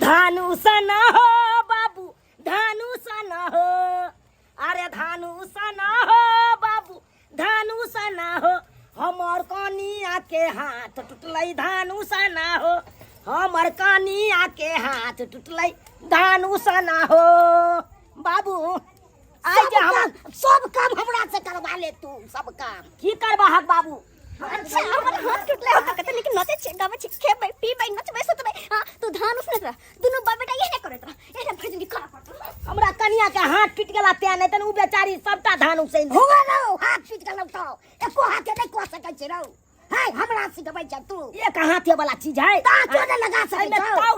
धानु सना हो बाबू, धानु सना हो, अरे धानु सना हो बाबू, धानु सना हो, हमर कनिया के हाथ टूटलै, धानु सना हो, हमर कनिया के हाथ टूटलै, धानु सना हो बाबू। आइ जे हम सब काम हमरा से करवा ले तू, सब काम। की करबा हक बाबू? अच्छा, हमर हाथ टूटले हो त कते नीक नचै छै, गाबै छै, खेबै पीबै नचबै सुतबै। हां, तू धान उसनैत रह, दुनू बाप बेटा एहने करैत रह, एहने भरि जिंदगी करऽ पड़तौ। हमरा कनिया के हाथ टूटि गेला तें, नहि तन उ बेचारी सबटा धान उसैन। हुआ रौ, हाथ टूटि गेलौ तो एको हाथे नहि कऽ सकै छै रौ। है हमरा सिखबै छै तू? एक हाथे वाला चीज है। ता क्यों नहि लगा सकै एहिमे छौ? ताव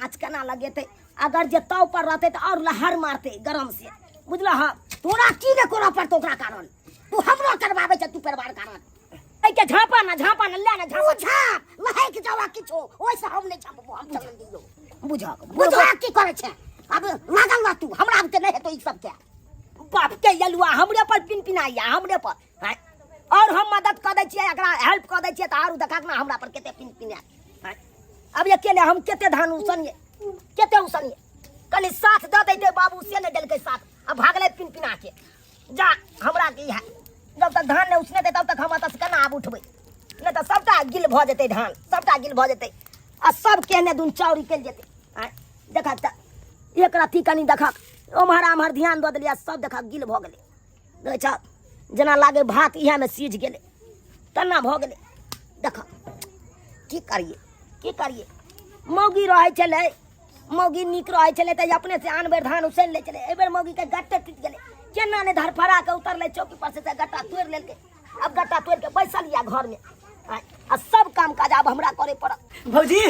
आँच केना लगेतै? अगर जे ताव पर रहतै तऽ आओर लहर मारतै गरम से, बुझलह? हँ। तोरा की नहि करऽ पड़तौ ओकरा कारण, तू हमरो करबाबै छै तू परिवार कारण। एहिके झाँपा ना, झाँपा ना, ले ना तू झाँपा। झाँप लहकि जाओ आ किछो ओहिसँ हम नहि झाँपबो, हम चलन दियौ। बुझक बुझऽ की करै छै, अब लागल रह तू, हमरा बुते नहि हेतौ ई सबके। बाप के यलुआ हमरे पर पिन पिनाइया, हमरे पर आँय? और हम मदद कऽ दै छियै एकरा, हेल्प कऽ दै छियै तऽ आरो देखक ना हमरा पर कते पिन पिनायत आँय? अब अकेले हम कते धान उसनिए, कते उसनिए? कनि साथ दऽ दैते बाबू, से नहि देलकै साथ, आ भागलै पिन पिना के। जा, हमरा की है, जब तक धान नहि उसनेतै तब तक हम एतऽ से केना आब उठबै? नहि तऽ सबटा गिल भऽ जेतै धान, सबटा गिल भऽ जेतै आ सब केहने दुन चाउर निकलि जेतै आँय? देखक तऽ एक रत्ती कनि देखक ओम्हर आम्हर ध्यान दऽ देलियै, सब देखक गिल भऽ गेलै। देखै छह जेना लागै भात इएहमे सीझ गेलै तेना भऽ गेलै। देख, की करियै, की करियै? मौगी रहै छलै, मौगी नीक रहै छलै तऽ अपने से आन बेर धान उसैन लै छलै। एहि बेर मौगीके गट्टे टूटि गेलै, केना नहि धरफड़ा के उतरलै चौकी पर से, गट्टा तोड़ि लेलकै। आब गट्टा तोड़ि के बैसल यऽ घरमे आ सब काम काज आब हमरा करे पड़त। भौजी,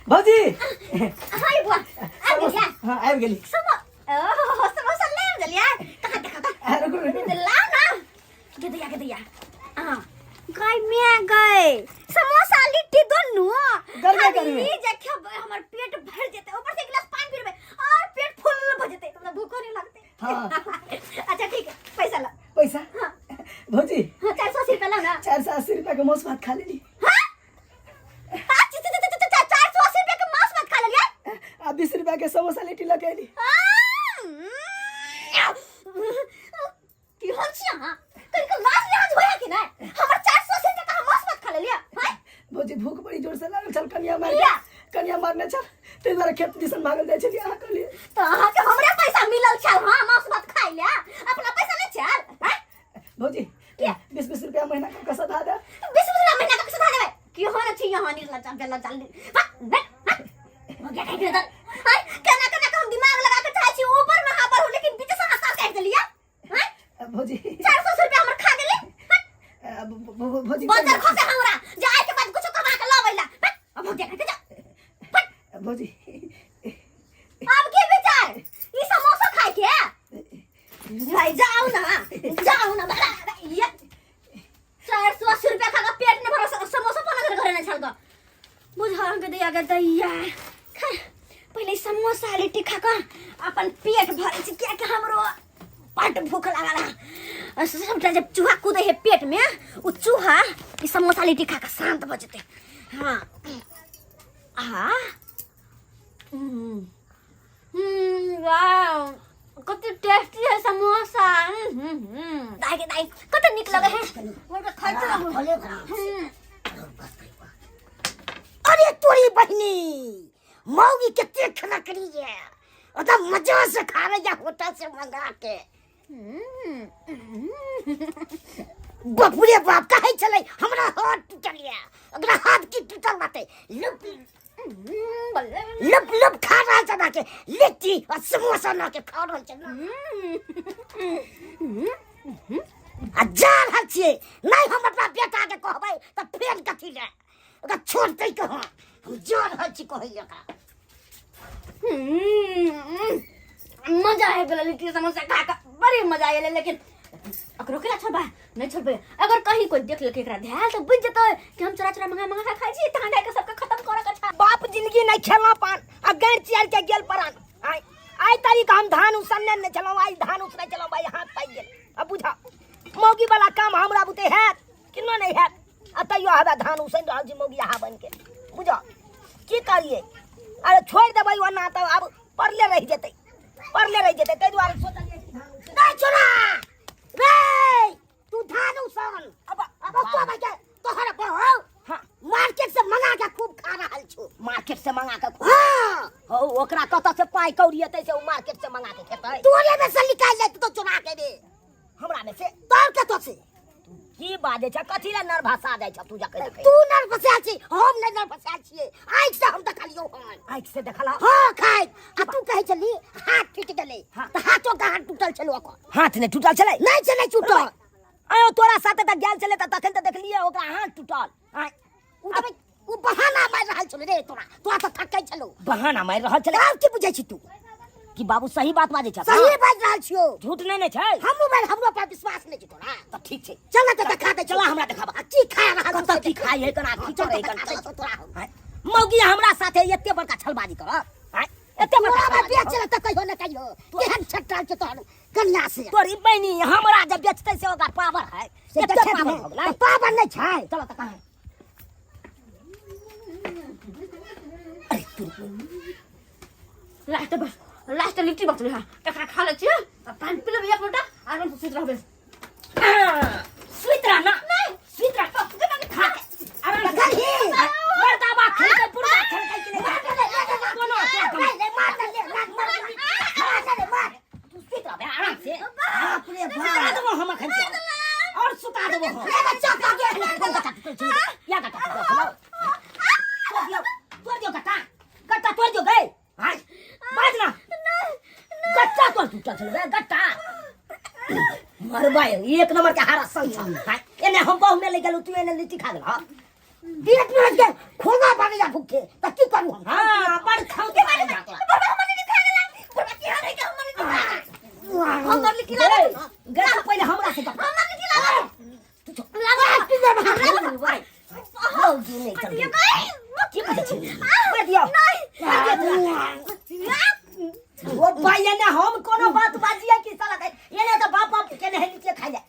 भौजी। हाय बुआ, आबि गेलियै? हाँ, आबि गेली। समो ओहो, समोसा ले आबि गेलियै? कहाँ देखा तऽ। आ, रुकू, रुकू। लाओ ना, के दैया, के दैया। हाँ गाय में गए समोसा लिट्टी दोनों। गर्मे अरे, गर्मे। जे खेबै हमर पेट भर जेतै, ऊपर से एक गिलास पानी पीबै और पेट फुल भ जेतै, तो भूखो नहीं लगतै। हाँ। अच्छा ठीक है, पैसा ला। पैसा? हाँ। भौजी। हाँ, 480 रुपया लाओ ना। 480 रुपया के मांस भात खा लेली। हाँ? 480 रुपया के मांस भात खा लेलियै? आ 20 रुपया के समोसा लिट्टी लऽ के एली। की होल छी अहाँ? कनिक लाज लिहाज होया कि नहि? हमर 480 रुपया के अहाँ मांस भात खा लेलियै? हैं? भौजी, भूख बड़ी जोर से लागल छल, कनिया मार किया? कनिया मारने छल, ताहि दुआरे खेत दिसन भागल जाइ छलियै, अहाँ कहलियै। तऽ अहाँके हमरे पैसा मिलल छल हँ मांस भात खाइ लए, अपना पैसा नहि छल? हैं? भौजी। किया? 20 20 रुपया महीना कऽ सधा दे। 20 20 रुपया महीना के सधा देबै? की हो ने छी यहाँ निर्लज्जा बेलज्जा, हट बैठ हट हो गया काटि देल। हाय, केना केना के हम दिमाग लगा के चाहै छी ऊपर में हाँ बढ़ू, लेकिन बीच से रास्ता काटि देलियै। हैं? भौजी। 400 रुपया हमर खा गेलै। हट। भौजी। बजर खसे हमरा जाय के बाद कुछो कमा के लाबै ला। हट, अब हो गया काटि जा। हट। भौजी। अब की विचार ई समोसा खाय के? भाई जाओ ना, जाओ ना बड़ा ये 480 रुपया खा के पेट ने भरो, समोसा पना घर घरे नहीं छल बुझा के दिया के दैया। खा पहले ई समोसा लिट्टी खा के अपन पेट भरे छी, किया कि हमरो बड भूख लागल है। आ सबटा जब चूहा कूदे है पेट में, उ चूहा ई समोसा लिट्टी खा के शांत भ जेतै। हाँ हाँ, वाह, कते टेस्टी है समोसा। दाई के दाई, कते नीक लगे है, मोर खाइते रहू। अरे तोरी बहिनी, मौगी कते खाना करी है, एकदम मजा से खा रही है होटल से मंगा के। बाप रे बाप, कहै छलै हमरा हाथ टूटल ये, ओकरा हाथ की टूटल बाटे? लुप लुप लुप खा रहल छै ना के लिट्टी आ समोसा ना के खा रहल छै ना। आ जा रहल छियै, नहि हम अपना बेटा के कहबै तऽ फेर कथी ले ओकरा छोड़तै कहाँ? हम जा रहल छी कहै लए ओकरा। मजा आबि गेलै लिट्टी समोसा खा कऽ, बड़ी मजा आयल। लेकिन अकरो केना छोड़बै? नहि छोड़बै। अगर कहीं कोई देख लेलकै एकरा धैल तऽ बुझि जेतै कि हम चोरा चोरा मंगा मंगा के खाइ छी, तहन जाके सबके खत्म करऽ के छै। बाप जिंदगी नहि खेलना पान आ गैर चियर के गेल परान। आइ आइ तारीख हम धान उसनने नहि छलहुँ, आइ धान उसनै छलहुँ भाई, हाथ पाकि गेल। अब बुझा, मौगी वाला काम हमरा बुते हैत कि नहि हैत? आ तैयो हवे धान उसनि रहल छी मौगी अहाँ बनि के। बुझा, की करियै? अरे छोड़ि देबै ओना तऽ आब पड़ले रहि जेतै, पड़ले रहि जेतै, ताहि दुआरे सोचलियै कि धान उसनि। रे छोरा रे, तू धान उसन। अब अब तो के तोहर बहू हाँ। मार्केट से मंगा के खूब खा रहल छौ। मार्केट से मंगा के खूब? हाँ। हौ, ओकरा कतऽ से पाइ कौड़ी एतै से ओ मार्केट से मंगा के खेतै? तोरे में से निकाल लेत तो चुरा के रे। हमरा में से? तोर के तो से। की बाजै छ? कथी लए नर्भसा जाइ छ तू जखै देखै? तू नर्भसा छी, हम नहि नर्भसा छियै। आँखि से हम देखलियौ हन। आँखि से देखल? हाँ, खाइत। आ तू कहै छली हाथ टूटि गेलै। हाँ। तऽ हाथो के हाथ टूटल छलौ ओकर? हाथ नहि टूटल छलै। नहि छलै टूटल। आयो, तोरा साथे तऽ गेल छलै तऽ तखन तऽ देखलियै ओकरा हाथ टूटल। आँय, ओ तऽ ओ बहाना मारि रहल छलै रे तोरा, तोरा तऽ थकै छलौ। बहाना मारि रहल छलै? आब की बुझै छी तू? कि बाबू सही बात बाजै छ? सही बाजि रहल छियौ। झूठ नहि ने छै? हमहूँ बाजि, हमरो पर विश्वास नहि छै तोरा? तऽ ठीक छै। चल ने तऽ देखा दे। चला, हमरा देखाबा। आ की खा रहल छौ कतऽ से की देख। खाइ है, केना की चल करै तऽ है, देखा दै छौ तोरा हम। आँय, मौगी हमरा साथे एते बड़का छलबाजी करत? आँय, एते बड़का तोरा छलबाजी बेच करत? तऽ कहियो ने कहियो केहन छट्टा छै तोहर कनिया से। तोरी बहिनी हमरा जब बेचतै से ओकरा पावर है से एते देखै पावर दिहे। भऽ गेलै। तऽ पावर नहि छै। चलो तऽ कहाँ? अरे तोरी लास्ट बस, लास्ट लिट्टी बचलै हँ, एकरा खा लै छियै आ पानि पी लेबै एक लोटा, आराम से सुति रहबै। सुति रह ना, सुति रह, खा के आराम से। मर्दाबा खेलकै, पुरबा खेलकै कि नहि? कोनो तोरा कम। तू सुति रहबे आराम से। बाप रे सुता बाप। देबो हम अखन तोरा। और सुता देबो हम। रे बच्चा का के कोन गट्टा टूटल छौ? या गट्टा टूटल छौ? तोड़ दियौ, तोड़ दियौ गट्टा, गट्टा तोड़ दियौ गै। आँय, बाज ना। गट्टा तोड़ टूटल छौ रे गट्टा? मरबै एक नंबर के हारा संग छौ। आँय, एने हम बहु में ले गेलहुँ, तू एने लिट्टी खा गेलह। पेट में के खोना बनेला भूखे तऽ की करू हम? हाँ, बड़ खाउ के बारे में तोरा। हमर लिट्टी लागल। गै, तू पहिले हमरा से गप। हमर लिट्टी लागल। मौगी नहि चल। की कहै छी? मारि दियौ, मारि दियौ तोरा। ओ भाई, एने हम कोनो बात बाजियै कि साला के एने तऽ बाप बाप केने है नीचे खाइ जाय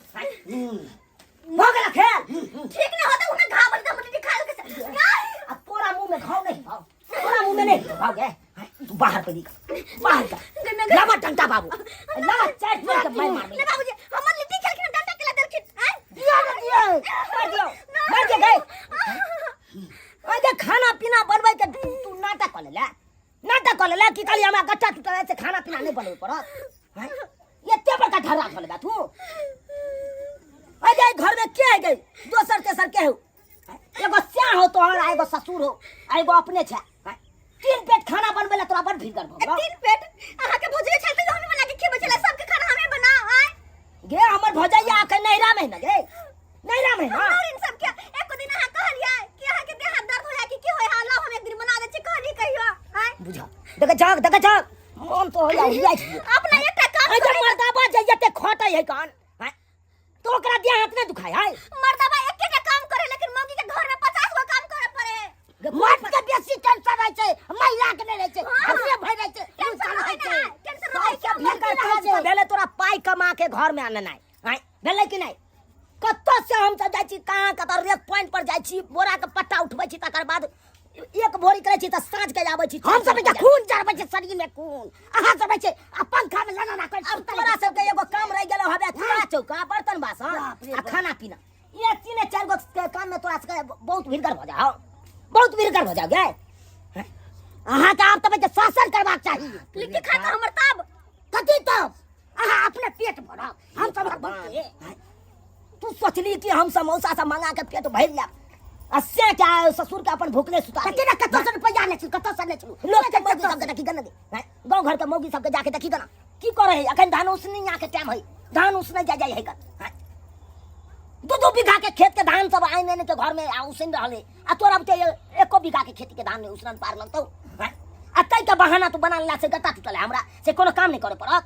भऽ गेल खेल। ठीक नहीं होता, उन्हें घाव बन हमर लिट्टी खा लेलकै। आ तोरा मुंह में घाव नहीं भाव, तोरा मुंह में नहीं भाव गए। तू बाहर पे निकल, बाहर का लावा डंडा बाबू लावा, चार मार के मैं मार। ले बाबूजी, हमर लिट्टी खेलखिन, डंडा केला देलखिन। आँय? दिया ना दिया, मार दियो, मार दियो गए। अरे खाना पीना बनबै के तू नाटक कऽ लेले, नाटक कऽ लेले कि कहली हमरा गट्टा टूटल है से खाना पीना नहि बनबै पड़त? हैं? एते बड़का ढर्रा धऽ लेबा तू? अरे घर में के है गई दोसर तेसर के हो? एगो स्याह हो तोहर, आ एगो ससुर हो, आ एगो अपने छै। हैं? तीन पेट खाना बनबै ला तोरा बड़ भीड़ भऽ गेलौ। तीन पेट अहाँ के भोजले छल तऽ हमें बना के खेबै छलै, सबके खाना हमें बना। आय? गे, हमर भौजैया अखन नैहरा में है ना गे, नैहरा में है ना। और इन सबके एको दिन अहाँ कहलियै कि अहाँ के देह हाथ दर्द होया कि की होय? हाँ, लाओ हम एक दिन बना दै छी, कहली कहियो? आय? बुझा देख जाग, देख जाग, मन तो होया हुआ छै। अपना एकटा काम अरे मर्दाबा जे एते खटै है कान, हैं? तो ओकरा देह हाथ नहि दुखाय है? मर्दाबा एकेटा काम करे, लेकिन मौगी के घर में 50 गो काम करे पड़े। मर्द के बेसी टेंशन रहै छै, महिला के नहि रहै छै। हमरे भरि रहै छै। टेंशन रहै ने है, टेंशन रहै सबसे भीतर काज तऽ भेलै तोरा पाइ कमा के घर में आननाइ। आँय, भेलै कि नहि? कतऽ से हम सब जाइ छी, कहाँ कतऽ रेक पॉइंट पर जाइ छी, बोरा के पट्टा उठबै छी, तकर बाद एक भोरी करै छी तऽ साँझ के आबै छी। हम सब के खून जरबै छै शरीर में खून, अहाँ सब छै आ पंखा में लना कर। अब तोरा सबके एगो काम रहि गेलो हबे, चूल्हा चौका, बर्तन बासन आ खाना पीना, ये तीने चारि गो के काम में तोरा सबके बहुत भीड़गर भऽ जाओ, बहुत भीड़गर भऽ जाओ गे। अहाँ के आब तब शासन करबाक चाही। लिट्टी खा के हमर तब कथी तब? अहाँ अपने पेट भरब, हम सब भूखे। तू सोचली कि हम समोसा सब मंगा के पेट भरि लेब आ से क्या ससुर के अपन भूखले सुता कते ने कतौ से रुपैया नहि छल, कतौ से नहि छल। लोक के मौगी सबके देखी गन गे, गाँव घर के मौगी सबके जाके देखी गना की करे है। अखन धान उसनी के टाइम है, धान उसने जा जाय है गन। दू दू बीघा के खेत के धान सब आनि आनि के घर में आ उसन रहल है, आ तोरा बुते एको बीघा के खेती के धान नहीं उसनन पार लगतौ। आ तै के बहाना तू बना लेला से गत्ता टूटल है, हमरा से कोनो काम नहीं करे पड़त।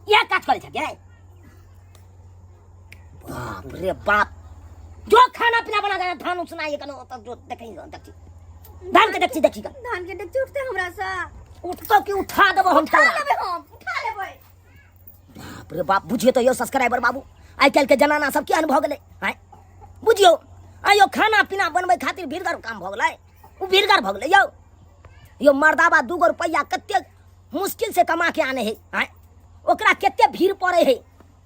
इएह काज करे छे। बाप रे बाप, जो खाना पीना बना देना, धान उसना ये कनो तब जो देखी देखी धान के देखी देखी धान के देखी उठते हमरा से उठतो कि उठा देबो हम उठा तोरा। लेबै हम, उठा लेबै। बाप रे बाप, बुझियो तो यो सब्सक्राइबर बाबू, आइ काल्हि के जनाना सब केहन भऽ गेलै। आँय बुझियो, आइयो खाना पीना बनबै खातिर भीड़गर काम भऽ गेलै, ओ भीड़गर भऽ गेलै यौ। यो मर्दाबा 2 गो रुपैआ कतेक मुश्किल से कमा के आने है आँय ओकरा कते भीड़ पड़े है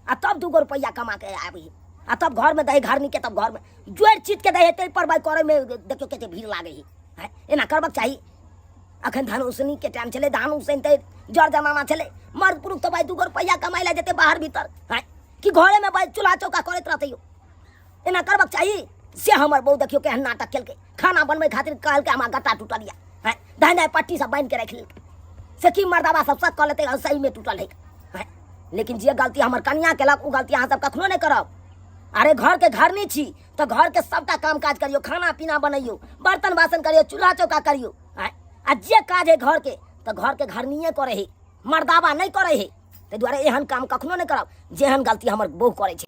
आ तब 2 गो रुपैआ कमा के आबै है आ तब घर में दही घरनी के तब घर में जोड़ि चीट के दै है ताहि पर भाई करे में देखियो कते भीड़ लागे है आँय एना करबाक चाही। अखन धान उसनी के टाइम छलै, धान उसनतै जर जमाना छलै, मर्द पुरुष तऽ भाई 2 गो रुपैआ कमाइ लए जेतै बाहर भीतर आँय कि घरे में भाई चूल्हा चौका करैत रहतै यौ, एना करबाक चाही। से हमर बहू देखियो केहन नाटक केलकै, खाना बनबै खातिर कहलकै हमरा गट्टा टूटल यऽ आँय, दाहि दाहि पट्टी सब बान्हि के राखि लेलकै, से की मर्दाबा सब शक कऽ लेतै सही में टूटल है आँय। लेकिन जे गलती हमर कनिया केलक ओ गलती अहाँ सब कखनो नहि करब। अरे घर के घरनी छी तऽ घर के सबटा काम काज करियो, खाना पीना बनैयो, बर्तन बासन करियो, चूल्हा चौका करियो आँय, आ जे काज है घर के तऽ घर के घरनिये करे है, मर्दाबा नहि करे है। ताहि दुआरे एहन काम कखनो नहि करब जेहन गलती हमर बहू करै छै।